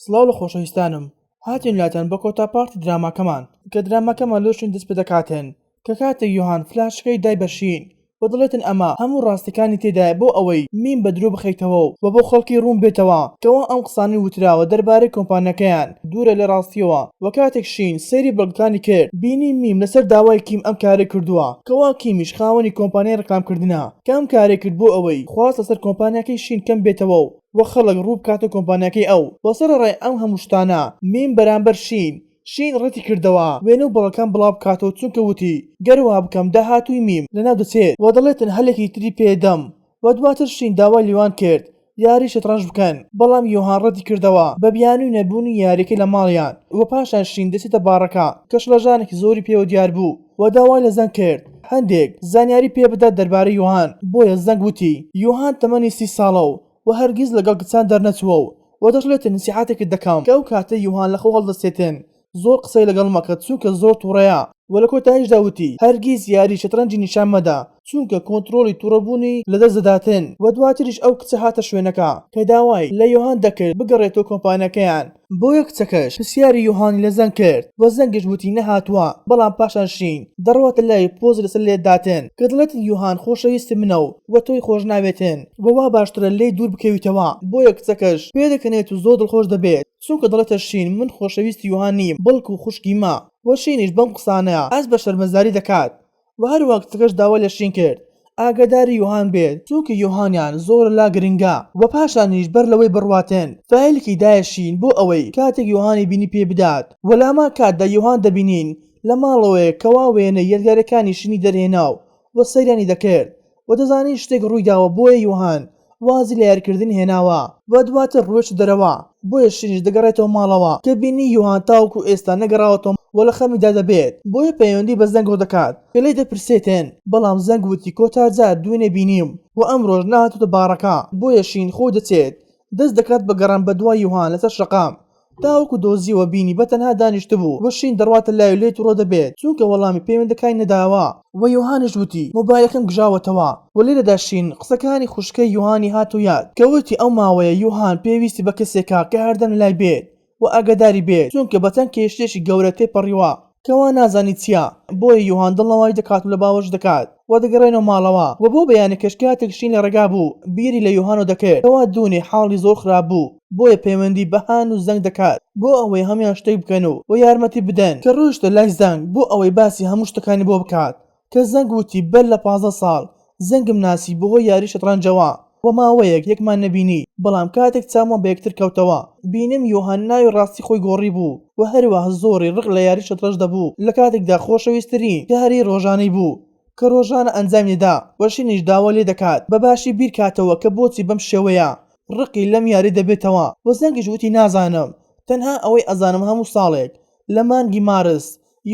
سڵاو لە خۆشەویستانم هاتین لاتان بە کۆتا part ی دراماکەمان کە دراماکەمان لەو شوێن دەست پێدەکاتن کە کاتێک یۆهان فلاشەکەی دای بە شین و دەڵێتن ئەمە هەموو ڕاستیەکانی تێدایە بۆ ئەوەی میم بە درۆ بخەیتەوە و بۆ خەڵکی ڕوون بێتەوە کەوا ئەم قسانەی وتراوە دەربارەی کۆمپانیاکەیان دوورە لە ڕاستیەوە وە کاتێک شین سەیری بەڵگەکانی کرد بینی میم لەسەر داوای کیم ئەم کارەی کردووە کەوا کیمیش خاوەنی کۆمپانیای ڕیکلامکردنە کە ئەم کارەی کرد بۆ ئەوەی خواست لەسەر کۆمپانیاکەی شین کەم بێتەوە و وە خەڵک ڕوو بکاتە کۆمپانیاکەی ئەو، وە سەرەڕای ئەم هەموو شتانە میم بەرامبەر شین، شین ڕەتی کردەوە وێنە و بەڵگەکان بڵاو بکاتەوە چونکە وتی گەر وا بکەم داهاتووی میم لەناو دەچێت وە دەڵێتن هەلێکی تری پێ دەم وە دواتر شین داوای لیوان کرد یاری شەتڕەنج بکەن بەڵام یۆهان ڕەتی کردەوە بە بیانووی نەبوونی یاریەکەی لە ماڵیان وە پاشان شین دەچێتە باڕەکە کە شڵەژانێکی زۆری پێوە دیار بوو وە داوای لە زەنگ کرد هەندێک زانیاری پێ بدات دەربارەی یۆهان بۆیە زەنگ وتی یۆهان تەمەنی 30 ساڵە و وە هەرگیز لەگەڵ کچان دەرنەچووە و وە دەشڵێتن نسیحەتێکت دەکەم کە ئەو کاتەی یۆهان لە خەو هەڵدەستێتن زۆر قسەی لەگەڵ مەکە چونکە زۆر توڕەیە وە لە کۆتاییشدا وتی هەرگیز یاری شەترەنجی نیشان مەدە چونکە کۆنترۆڵی توڕەبوونی لەدەست دەداتن وە دواتریش ئەو کچە هاتە شوێنەکە کە داوای لە یۆهان دەکرد بگەڕێتەوە کۆمپانیاکەیان بۆیە کچەکەش پرسیاری یۆهانی لە زەنگ کرد و زەنگیش وتی نەهاتووە، بەڵام پاشان شین دەڕواتە لای و پۆزی لەسەر لێداتن کە دەڵێتن یۆهان خۆشەویستی منە و وە تۆی خۆشناوێتن و وا باشترە لێی دوور بکەویتەوە، بۆیە کچەکەش پێدەکەنێت و زۆر دڵخۆش دەبێت چونکە دەڵێتە شین من خۆشەویستی یۆهان نیم بەڵکو خوشکیمە و شینیش بەم قسانە هەست بە شەرمەزاری دەکات. وە هەروەها کچەکەش داوای لە شین کرد ئاگاداری یۆهان بێت چونکە یۆهانیان زۆر لا گرنگە وە پاشانیش بەر لەوەی بڕواتن فایلێکی دایە شین بۆ ئەوەی کاتێک یۆهانی بینی پێی بدات وە لە هەمان کاتدا یۆهان دەبینین لە ماڵەوەیە کەوا وێنەی یادگاریەکانی شینی دەرهێناو وە سەیریانی دەکرد وە دەزانی شتێک ڕوویداوە بۆیە یۆهان وازی لە یاریکردن هێناوە و دواتر ڕۆیشتە دەرەوە، بۆیە شینیش دەگەڕێتەوە ماڵەوە کە بینی یۆهان تاوەکو ئێستا نەگەڕاوەتەوە و لە خەمیدا دەبێت، بۆیە پەیوەندی بە زەنگەوە دەکات کە لێی دەپرسێتن، بەڵام زەنگ وتی کۆتا جار دوێنێ بینیم و ئەمڕۆش نەهاتۆتە باڕەکە، بۆیە شین خۆی دەچێت دەست دەکات بە گەڕان بەدوای یۆهان لەسەر شەقام تاوەکو دۆزیەوە بینی بە تەنها دانیشتبوو و شین دەڕواتە لای و لێی توڕە دەبێت چونکە وەڵامی پەیوەندەکانی نەداوە و یۆهانیش وتی مۆبایلەکەم گژاوەتەوە و لێرەدا شین قسەکانی خوشکەی یۆهانی هاتەوە یاد کە وتی ئەو ماوەیە یۆهان پێویستی بە کەسێکە کە هەردەم لەلای بێت و ئاگاداری بێت چونکە بە چەند کێشەیەکی گەورە تێپەڕیوە کەوا نازانی چیە بۆیە یۆهان دڵنەوایی دەکات و لە باوەش دەکات و دەگەڕێنەوە ماڵەوە و بۆ بەیانەکەش کاتێک شین لە ڕێگا بوو بیری لە یۆهانۆ دەکرد کەوا دوونێ حاڵی زۆر خراپ بوو بۆیە پەیوەندی بە هان و زەنگ دەکات بۆ ئەوەی هەموان شتێک بکەن و و یارمەتی بدەن کە ڕۆیشتە لای زەنگ بۆ ئەوەی باسی هەموو شتەکانی بۆ بکات کە زەنگ وتی بەر لە 15 ساڵ زەنگم ناسی بەهۆی یاری شەتڕەنجەوە و ماوەیەک یەکمان نەبینی بەڵام کاتێک چاومان بە یەکتر کەوتەوە بینیم یۆهان ناوی ڕاستی خۆی گۆڕی بوو و هەروەها زۆری ڕق لە یاری شەتڕەنج دەبوو لە کاتێکدا خۆشەویستترین کاری ڕۆژانەی بوو کە ڕۆژانە ئەنجامی دەدا و شینیش داوای لێ دەکات بە باشی بیر کاتەوە کە بۆچی بەم شێوەیە ڕقی لەم یاری دەبێتەوە و زەنگیش وتی نازانم تەنها ئەوەی ئەزانم هەموو ساڵێک لە مانگی مارس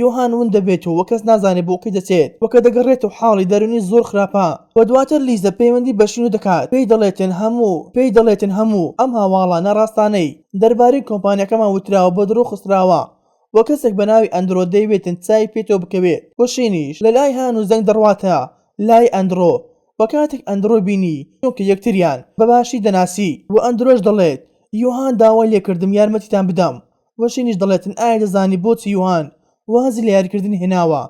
یۆهان ون دەبێت و کەس نازانێت بۆ کەی دەچێت و کە دەگەڕێتەوە حاڵی دەروونی زۆر خراپە و دواتر لیزە پەیوەندی بە شینو دەکات پێی دەڵێتن هەموو پێی دەڵێتن هەموو ئەم هەواڵە ناڕاستانەی دەربارەی کۆمپانیاکەمان وتراوە بە درۆ خستراوە و کەسێک بە ناوی ئەندرۆ دەیوێتن چاوی پێتەوە بکەوێت و شینیش لە لای هان و زەنگ دەڕواتە لای ئەندرۆ و کاتێک ئەندرۆ بینی چونکە یەکتریان بە باشی دەناسی و ئەندرۆش دەڵێت یۆهان داوای لێکردم یارمەتیتان بدەم وە شینیش دەڵێتن ئایا دەزانی بۆچی یوهان وازی لە یاریکردن هێناوە؟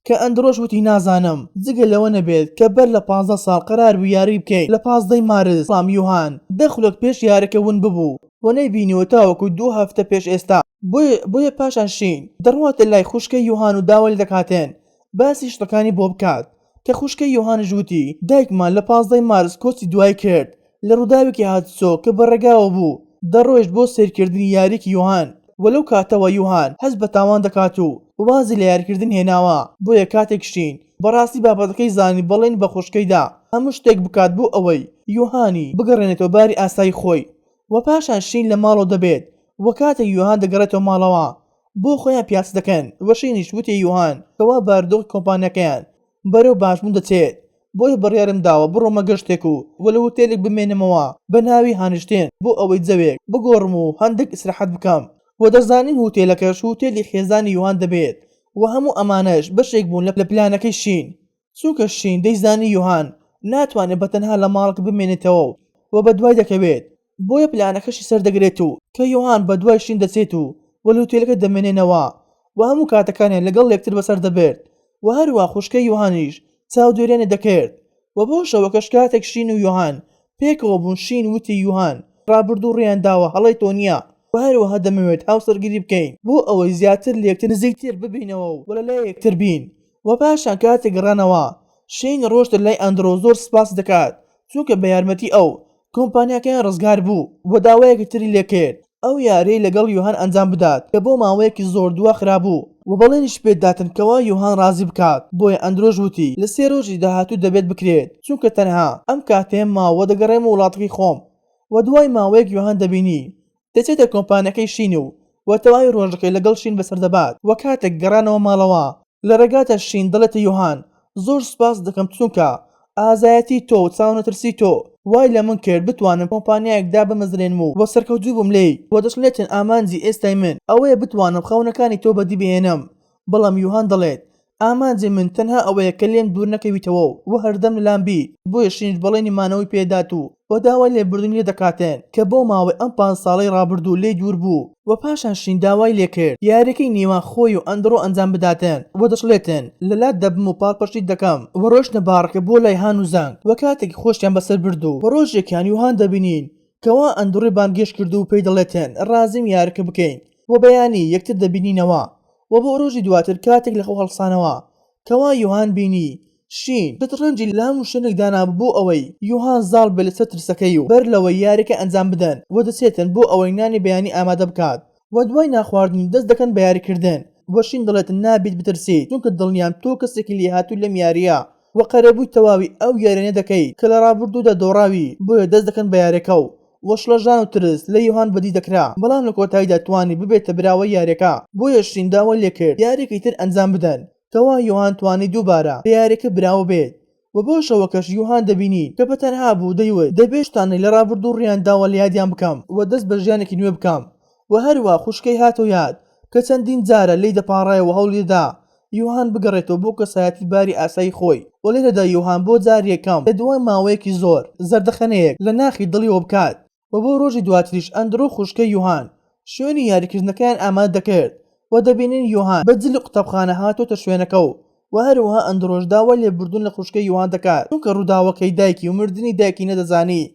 کە ئەندرۆش وتی نازانم، جگە لەوە نەبێت کە بەر لە 15 ساڵ قەرار بوو یاری بکەین لە 15 ی مارس، بەڵام یوهان دە خولەک پێش یاریەکە ون ببوو و نەیبینیوە تاوەکو دوو هەفتە پێش ئێستا، بۆیە بۆیە پاشان شین دەڕواتە لای خوشکەی یوهان و داوای لێدەکاتن باسی شتەکانی بۆ بکات. کە خوشکەی یۆهانیش وتی، دایکمان لە 15 ی مارس کۆچی دوایی کرد لە ڕووداوێکی هاتوچۆ کە بە ڕێگاوە بوو دەڕۆیشت بۆ سەیرکردنی یارییەکی یۆهان و لەو کاتەوە یۆهان هەست بە تاوان دەکات و وازی لە یاریکردن هێناوە بۆیە کاتێک شین بەڕاستی بابەتەکەی زانی بەڵێنی بە خوشکەی دا هەموو شتێک بکات بۆ ئەوەی یۆهانی بگەڕێنێتەوە باری ئاسایی خۆی و پاشان شین لە ماڵەوە دەبێت و کاتێک یۆهان دەگەڕێتەوە ماڵەوە بۆ خۆیان پیاسە دەکەن و شینیش وتی یۆهان کەوا بارودۆخی کۆمپانیاکەیان بەرەو باشبوون دەچێت بۆیە بڕیارم داوە بڕۆمە گەشتێک و و لە هوتێلێک بمێنمەوە بە ناوی هانشتێن بۆ ئەوەی جەوێک بگۆڕم و هەندێک ئیسراحەت بکەم و دەزانین هوتێلەکەش هوتێلی خێزانی یۆهان دەبێت و هەموو ئەمانەش بەشێک بوون لە پلانەکەی شین چونکە شین دەیزانی یۆهان ناتوانێت بە تەنها لە ماڵەکە بمێنێتەوە و بەدوای دەکەوێت. بۆیە پلانەکەشی سەردەگرێت و کە یۆهان بە دوای شین دەچێت و و لە هوتێلەکە دەمێنێنەوە و هەموو کاتەکانیان لەگەڵ یەکتر بەسەر دەبرد و هەروا خوشکەی یۆهانیش چاودێریانی دەکرد و بۆ شەوەکەش کاتێک شین و یۆهان پێکەوە بوون شین وتی یوهان ڕابردوو ڕوویان داوە هەڵەی تۆ نییە و هەروەها دەمەوێت هاوسەرگیری بکەین بۆ ئەوەی زیاتر لەیەکتر نزیکتر ببینەوە و لەلای یەکتر بین و پاشان کاتێک گەڕانەوە شین ڕۆشتە لای ئەندرۆ زۆر سوپاسی دەکات چونکە بە یارمەتی ئەو کۆمپانیاکەیان ڕزگار بوو و داوایەکی تری لێکرد ئەو یاریەی لەگەڵ یوهان ئەنجام بدات کە بۆ ماوەیەکی زۆر دوا خرابوو و بەڵێنیش پێداتن کەوا یوهان ڕازی بکات بۆیە ئەندرۆش وتی لە سێ ڕۆژی داهاتوو دەبێت بکرێت چونکە تەنها ئەم کاتەیەم ماوە و دەگەڕێمەوە وڵاتەکەی خۆم و دوای ماوەیەک یوهان دەبینی دەچێتە کۆمپانیاکەی شین و و تەواوی ڕۆژەکەی لەگەڵ شین بەسەر دەبات و کاتێک گەڕانەوە ماڵەوە لە ڕێگادا شین دەڵێتە یۆهان زۆر سوپاست دەکەم چونکە ئازایەتی تۆ و چاونەترسی تۆ وای لە من کرد بتوانم کۆمپانیایەک دابمەزرێنم و سەرکەوتوو بم لێی و دەشڵێتن ئامانجی ئێستای من ئەوەیە بتوانم خەونەکانی تۆ بەدی بهێنم بەڵام یوهان دەڵێت، ئامانجی من تەنها ئەوەیە کە لێم دوور نەکەویتەوە و هەردەم لەلام بیت، بۆیە شینیش بەڵێنی مانەوەی پێدات و و داوای لێبوردنی لێ دەکاتن کە بۆ ماوەی ئەم پانز ساڵەی ڕابردوو لێی دوور بوو. وە پاشان شین داوای لێکرد یاریەکەی نێوان خۆی و ئەندڕۆ ئەنجام بداتن و دەشڵێتن لەلات دەبم و پاڵپشتیت دەکەم و ڕۆیشتنە باڕەکە بۆ لای هان و زانگ و کاتێکی خۆشیان بەسەر برد و ڕۆژێکیان یوهان دەبینین کەوا ئەندڕۆی بانگێشت کردو و پێی دەڵێتن ڕازیم یاریەکە بکەین و بەیانی یەکتر دەبینینەوە وە بۆ ڕۆژی دواتر کاتێک لە خەو هەڵسانەوە کەوا یوهان بینی شین شەتڕەنجی لە هەموو شوێنێک دانابوو بۆ ئەوەی یوهان زاڵ بێت لەسەر ترسەکەی و بەر لەوەی یاریەکە ئەنجام بدەن وە دەچێتن بۆ ئەوەی نانی بەیانی ئامادە بکات وە دوای نانخواردنی دەست دەکەن بە یاریکردن وە شین دەڵێتن نابیت بترسیت چونکە دڵنیام تۆ کەسێکی لێهاتووی لەم یاریە وە قەرەبووی تەواوی ئەو یاریانە دەکەیت کە لە ڕابردوودا دۆڕاوی بۆیە دەست دەکەن بە یاریەکە و وە شڵەژان و ترس لە یوهان بەدی دەکرا، بەڵام لە کۆتاییدا توانی ببێتە براوەی یاریەکە، بۆیە شین داوای لێکرد یاریەکی تر ئەنجام بدەن، کەوا یوهان توانی دووبارە لە یاریەکە براوە بێت، وە بۆ شەوەکەش یوهان دەبینی کە بە تەنها بوو دەیوت دەبێت شتانەی لە ڕابردوو ڕویان داوە لە یادیان بکەم و دەست بە ژیانێکی نوێ بکەم، وە هەروا خوشکەی هاتەوە یاد کە چەندین جارە لێی دەپاڕایەوە هەوڵی دەدا یوهان بگەڕێتەوە بۆ کەسایەتی باری ئاسایی خۆی و لێرەدا یوهان بۆ جاری یەکەم لە دوای ماوەیەکی زۆر زەردەخەنەیەک لە ناخی دڵیەوە بکات و بۆ ڕۆژی دواتریش ئەندرۆ خوشکەی یوهان شوێنی یاریکردنەکەیان ئامادە دەکرد و دەبینین یوهان بە جلی قوتابخانە هاتۆتە شوێنەکە و و هەروەها ئەندرۆش داوای لێبوردن لە خوشکەی یوهان دەکات چونکە ڕووداوەکەی دایکی و مردنی دایکی نەدەزانی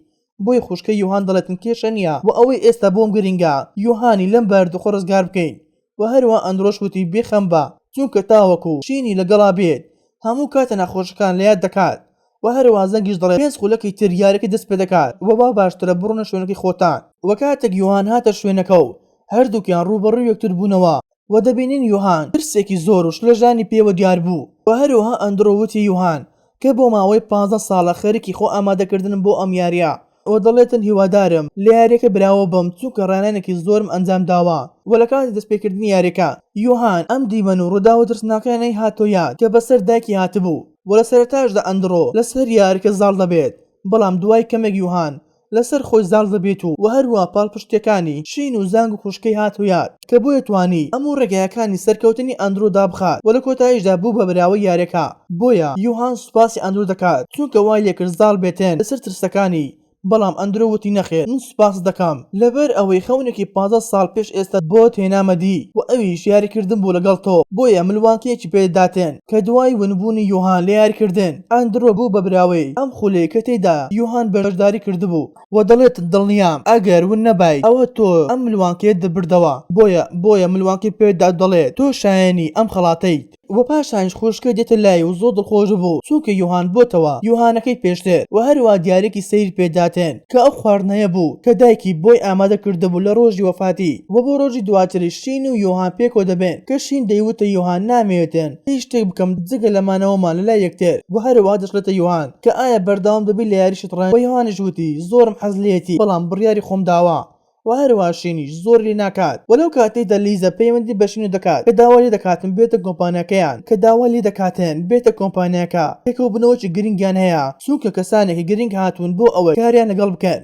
بۆیە خوشکەی یوهان دەڵێتن کێشە نییە و ئەوەی ئێستا بۆم گرینگە یوهانی لەم باردوخە ڕزگار بکەین و هەروا ئەندرۆش وتی بێ خەم بە چونکە تاوەکو شینی لەگەڵا بێت هەموو کاتە ناخۆشەکان لەیاد دەکات و هەروا زەنگیش دەڵێت پێنج خولەکی تر یاریەکە دەست پێدەکات و وا باشترە بڕۆنە شوێنەکەی خۆتان. و کاتێک یوهان هاتە شوێنەکە و هەردووکیان ڕووبەڕووی یەکتر بوونەوە و دەبینین یوهان ترسێکی زۆر و شڵەژانی پێوە دیار بوو و هەروەها ئەندرۆ وتی یوهان کە بۆ ماوەی 15 ساڵە خەریکی خۆ ئامادەکردنم بۆ ئەم یاریە و دەڵێتن هیوادارم لە یاریەکە براوە بم چونکە ڕانانێکی زۆرم ئەنجام داوە و لە کاتی دەستپێکردنی یاریەکە یوهان ئەم دیمەن و ڕووداوە ترسناکانەی هاتۆ یاد کە بەسەر دایکی هاتبوو و لە سەرەتاشدا ئەندرۆ لەسەر یاریەکە زاڵ دەبێت بەڵام دوای کەمێک یوهان لەسەر خۆی زاڵ دەبێت و وە هەروا پاڵپشتیەکانی شین و زانگ و خوشکەی هات و یاد کە بۆیە توانی هەموو ڕێگایەکانی سەرکەوتنی ئەندرۆ دابخات و لە کۆتاییشدا بوو بە براوەی یاریەکە بۆیە یوهان سوپاسی ئەندرۆ دەکات چونکە وای لێکرد زاڵ بێتن لەسەر ترسەکانی بەڵام ئەندرۆ وتی نەخێر من سوپاست دەکەم لەبەر ئەوەی خەونێکی 15 ساڵ پێش ئێستا بۆت هێنامە دی و ئەویش یاریکردن بوو لەگەڵ تۆ بۆیە ملوانکەیەکی پێدەداتن کە دوای ونبوونی یوهان لە یاریکردن، ئەندرۆ بوو بە براوەی ئەم خولەی کە تێیدا یوهان بەشداری کردبوو و دەڵێت دڵنیام ئەگەر ون نەبایت ئەوە تۆ ئەم ملوانکەیەت دەبردەوە بۆیە بۆیە ملوانکەی پێدات و دەڵێت تۆ شایەنی ئەم خەڵاتەیت. وە پاشانیش خوشکەی دێتە لای و زۆر دڵخۆش بوو چونکە یوهان بۆتەوە یوهانەکەی پێشتر وە هەروا دیاریەکی سەیر پێداتن کە ئەو خواردنەیە بوو کە دایکی بۆی ئامادە کردبوو لە ڕۆژی وەفاتی وە بۆ ڕۆژی دواتریش شین و یوهان پێکەوە دەبن کە شین دەیوتە یوهان نامەوێتن هیچ شتێک بکەم جگە لە مانەوەمان لەلای یەکتر وە هەروا دەشڵێتە یوهان کە ئایا بەردەوام دەبی لە یاری شەتڕەنج وە یوهانیش وتی زۆرم حەز لێیەتی بەڵام بڕیاری خۆم داوە وە هەروا شینیش زۆری لێ ناکات وە لەو کاتەیدا لیزا پەیوەندی بە شینۆ دەکات کە داوای لێ دەکاتن بێتە کۆمپانیاکەیان کە داوای لێ دەکاتن بێتە کۆمپانیاکە پێکەوەبونەوەکی گرنگیان هەیە چونکە کەسانێکی گرنگ هاتوون بۆ ئەوەی کاریان لەگەڵ بکەن.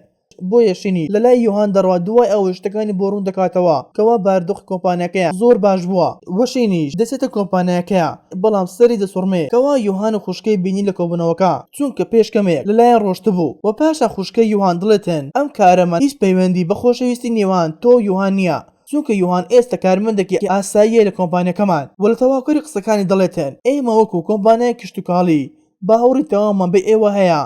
بۆیە شینی لەلای یۆهان دەڕوات دوای ئەوەی شتەکانی بۆ ڕوون دەکاتەوە کەوا بارودۆخی کۆمپانیاکەیان زۆر باش بووە وە شینیش دەچێتە کۆمپانیاکەیا بەڵام سەری دەسوڕمێ کەوا یۆهان و خوشکەی بینی لە کۆبوونەوەکە چونکە پێش کەمێک لەلایان ڕۆشتبوو وە پاشان خوشکەی یۆهان دڵێتن ئەم کارەمان هیچ پەیوەندی بە خۆشەویستی نێوان تۆ و یۆهان نیە چونکە یۆهان ئێستا کارمەندێکی ئاساییە لە کۆمپانیاکەمان وە لە تەواوکەری قسەکانی دەڵێتن ئێمە وەکو کۆمپانیای کشتوکاڵی باوەڕی تەواومان بە ئێوە هەیە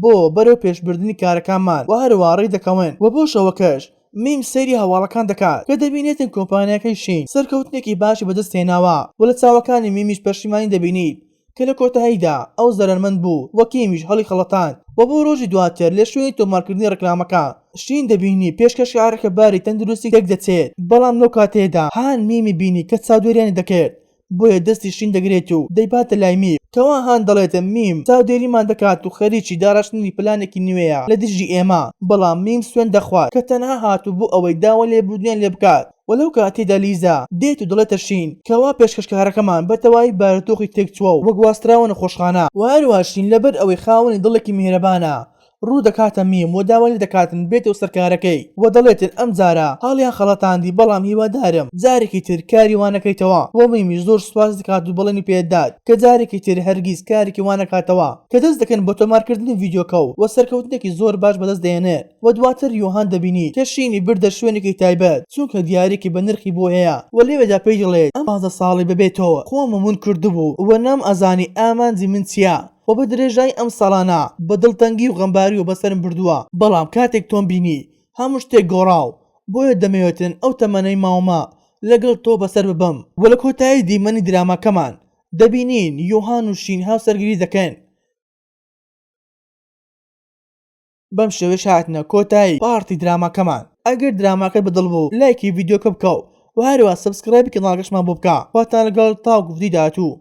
بۆ بەرەو پێشبردنی کارەکانمان وە هەروا ڕێک دەکەون وە بۆ شەوەکەش میم سەیری هەواڵەکان دەکات کە دەبینێتن کۆمپانیاکەی شین سەرکەوتنێکی باشی بەدەست هێناوە وە لە چاوەکانی میمیش پەشیمانی دەبینیت کە لە کۆتاییدا ئەو زەرەرمەند بوو و کیمیش هەڵیخەڵەتاند وە بۆ ڕۆژی دواتر لە شوێنی تۆمارکردنی ڕیکلامەکە شین دەبینی پێشکەشکارەکە باری تەندروستی تێکدەچێت بەڵام لەو کاتەیەدا هان میمی بینی کە چاودێریانی دەکرد بۆیە دەستی شین دەگرێت و دەیباتە لای میم کەوا هان دەڵێت میم چاودێریمان دەکات و خەریکی داڕشتنی پلانێکی نوێیە لە دژی ئێمە بەڵام میم سوێند دەخوات کە تەنها هاتوو بۆ ئەوەی داوای لێبوردنیان لێ بکات وە لەو کاتەیدا لیزا دێت و دەڵێتە شین کەوا پێشکەشکارەکەمان بە تەواوی بارودۆخی تێکچووە و گواستراوە نەخۆشخانە. وە هەروەها شین لەبەر ئەوەی خاوەنی دڵێکی میهرەبانە ڕوو دەکاتە میم و داوای لێ دەکاتن بێتەوە سەر کارەکەی و دەڵێتن ئەم جارە هەڵیان خەڵەتاندی بەڵام هیوادارم جارێکی تر کاری وا نەکەیتەوە و میمیش زۆر سوپاسی دەکات و بەڵێنی پێ دەدات کە جارێکی تر هەرگیز کارێکی وا نەکاتەوە کە دەست دەکەن بە تۆمارکردنی ڤیدیۆکە و سەرکەوتنێکی زۆر باش بەدەست دەهێنێت و دواتر یۆهان دەبینیت کە شینی بردە شوێنێکی تایبەت چونکە دیاریەکی بە نرخی بۆ هەیە و لەوێدا پێی دەڵێت ئەم 15 ساڵەی بەبێ تۆ خۆمم ون کردبوو و نەم ئەزانی ئامانجی من چیە و بە درێژایی ئەم ساڵانە بە دڵتەنگی و غەمباریەوە بەسەرم بردووە بەڵام کاتێک تۆم بینی هەموو شتێک گۆڕا و بۆیە دەمەوێتن ئەو تەمەنەی ماومە لەگەڵ تۆ بەسەر ببەم و لە کۆتایی دیمەنی دراماکەمان دەبینین یۆهان و شین هاوسەرگیری دەکەن. بەم شێوەیەش هاتنە کۆتایی part ی دراماکەمان ئەگەر دراماکەت بەدڵ بوو لایکی ڤیدیۆکە بکە و هەروەها subscribe ی کەناڵەکەشمان بۆ بکە خواتان لەگەڵ تاوەکو ڤیدیۆی داهاتوو.